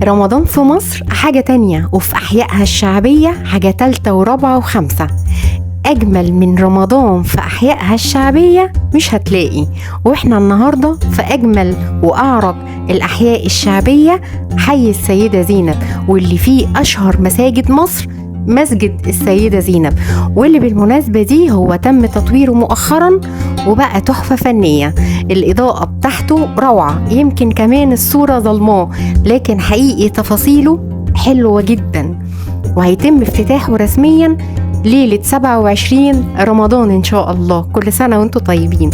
رمضان في مصر حاجة تانية، وفي أحيائها الشعبية حاجة تالتة ورابعة وخمسة. أجمل من رمضان في أحيائها الشعبية مش هتلاقي. وإحنا النهاردة في أجمل وأعرق الأحياء الشعبية، حي السيدة زينب، واللي فيه أشهر مساجد مصر، مسجد السيدة زينب، واللي بالمناسبة دي هو تم تطويره مؤخرا وبقى تحفة فنية. الإضاءة بتاعته روعة، يمكن كمان الصورة ظلماه، لكن حقيقي تفاصيله حلوة جدا. وهيتم افتتاحه رسميا ليلة 27 رمضان إن شاء الله. كل سنة وانتم طيبين.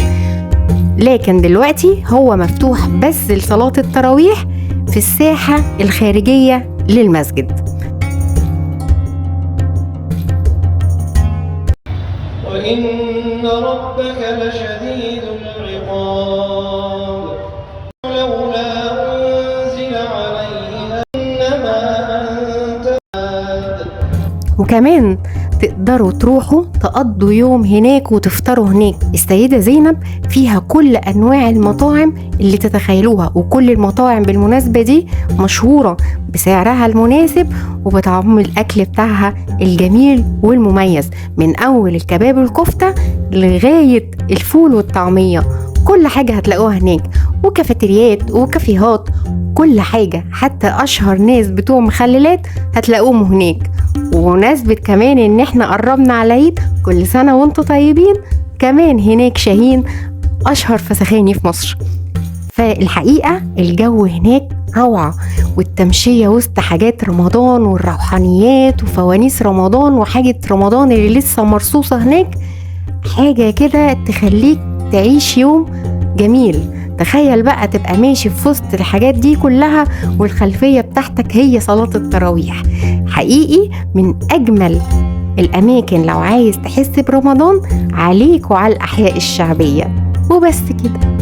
لكن دلوقتي هو مفتوح بس لصلاة التراويح في الساحة الخارجية للمسجد. وإن ربك لشديد العقاب لولا أنزل عليه إنما أنت. وكمان تقدروا تروحوا تقضوا يوم هناك وتفطروا هناك. السيدة زينب فيها كل أنواع المطاعم اللي تتخيلوها، وكل المطاعم بالمناسبة دي مشهورة بسعرها المناسب وبطعم الأكل بتاعها الجميل والمميز، من أول الكباب والكفتة لغاية الفول والطعمية، كل حاجة هتلاقوها هناك، وكافيتريات وكافيهات، كل حاجة. حتى أشهر ناس بتوع مخللات هتلاقوهم هناك. ومناسبة كمان إن إحنا قربنا على العيد، كل سنة وانتم طيبين، كمان هناك شاهين أشهر فسخاني في مصر. فالحقيقة الجو هناك روعة، والتمشية وسط حاجات رمضان والروحانيات وفوانيس رمضان وحاجة رمضان اللي لسه مرصوصة هناك، حاجة كده تخليك تعيش يوم جميل. تخيل بقى تبقى ماشي في وسط الحاجات دي كلها والخلفية بتاعتك هي صلاة التراويح. حقيقي من أجمل الأماكن لو عايز تحس برمضان، عليك وعلى الأحياء الشعبية. وبس كده.